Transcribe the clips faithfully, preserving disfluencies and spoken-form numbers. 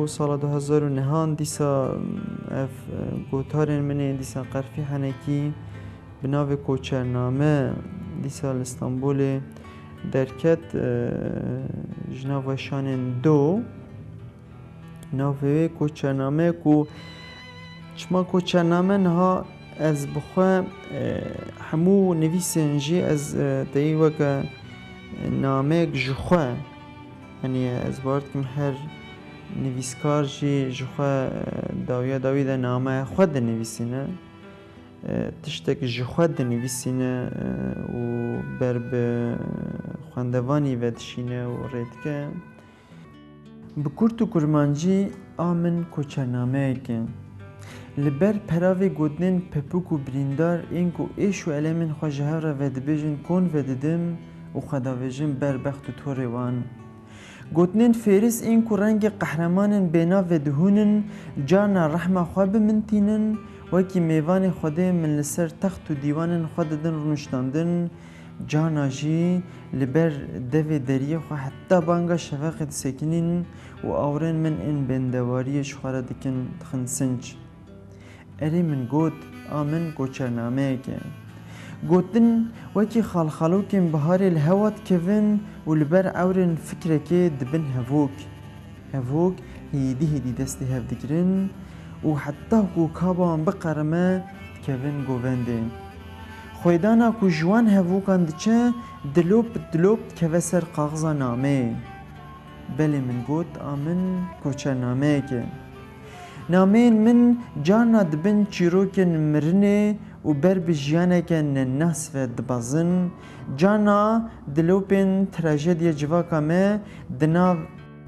Sala du hezar û nehan dîsa ev, e, gotarên min ê dîsa Qerfî Henekî bi navê Koçername dîsa li Stenbolê derket, e, ji nav weşanên do. Navê wê Koçername ku çima Koçername niha ez bi xwe, e, hemû nivîsên jî ez, e, teyî weke nameyek ji xwe, yanî ez bawer dikim her nivîskar jî ji xwe, e, dawiya dawî de nameya xwe dinivîsîne. E, tiştek ji xwe dinivîsîne, e, û ber bi xwendevanî vedişîne û rê dike. Bi kurt û kurmancî a min koçernameyek e. Li ber peravê gotinên pepûk û birîndar ên ku êş û elemên xwe ji hev re vedibêjin kon vedidim û xwe davêjim ber bext û torê wan. Gotinên Fêris ên ku rengê qehremanên bênav vedihûnin, carna rehma xwe bi min tînin, wekî mêvanê Xwedê min li ser text û dîwanên xwe didin rûniştandin, carna jî li ber devê deriyê xwe heta banga şeveqê disekinîn û awirên min ên bêndewariyê ji xwe re dikin dixin sinc. Erê min got, a min koçernameyek e. Gotin wekî xalxalokên biharê li hewa dikevin û li ber ewrên fikrekê dibin hevok. Hevok hêdî hêdî destê hev digirin û heta ku kaba wan biqerime dikevin govendê. Xwêdana ku ji wan hevokan diçe dilop dilop dikeve ser qaxiza nameyê. Belê min got, a min koçernameyek e. Nameyên min carna dibin çîrokên mirinê û ber bi jiyaneke nenas ve dibezin, carna dilopên trajediya civaka me di nav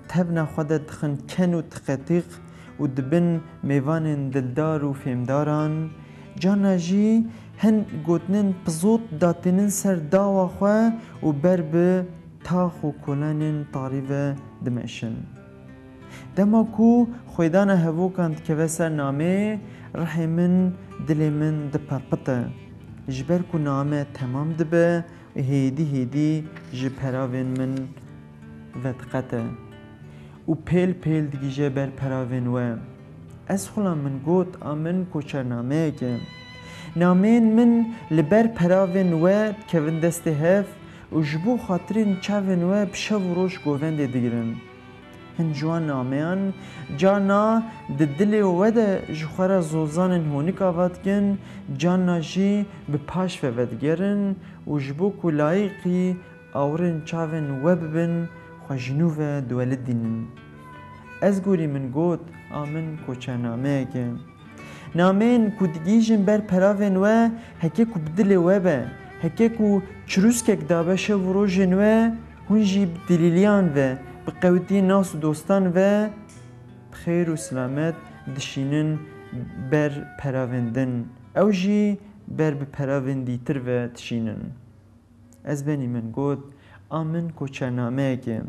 tevna xwe de dixin ken û tiqetîq û dibin mêvanên dildar û fêmdaran, carna jî hin gotinên pizot datînin ser dawa xwe û ber bi tax û kolanên tarî ve dimeşin. Dema ku xwêdana hevokan dikeve ser nameyê, rihê min, dilê min diperpite. Ji ber ku name temam dibe, hêdî hêdî ji peravên min vediqete û pêl pêl digihîje ber peravên we. Ez xwila min got, a min koçernameyek e. Nameyên min li ber peravên we dikevin destê hev û ji bo xatirên çavên we bi şev û roj govendê digirin. Hin ji wan nameyan carna di dilê we de ji xwe re zozanên honik ava dikin, carna jî bi paş ve vedigerin û ji bo ku layiqî awirên çavên we bibin, xwe ji nû ve diwelidînin. Ez gorî min got, a min koçernameyek e. Nameyên ku digihîjin ber peravên we, heke ku bi dilê we be, heke ku çirûskek dabe şev û rojên we, hûn jî bi dilîliyan ve, bi qewitiyên nas û dostan ve, bi xêr û silamet dişînin ber peravên din. Ew jî ber bi peravên dîtir ve dişînin. Ez benî min got, a min koçernameyek e.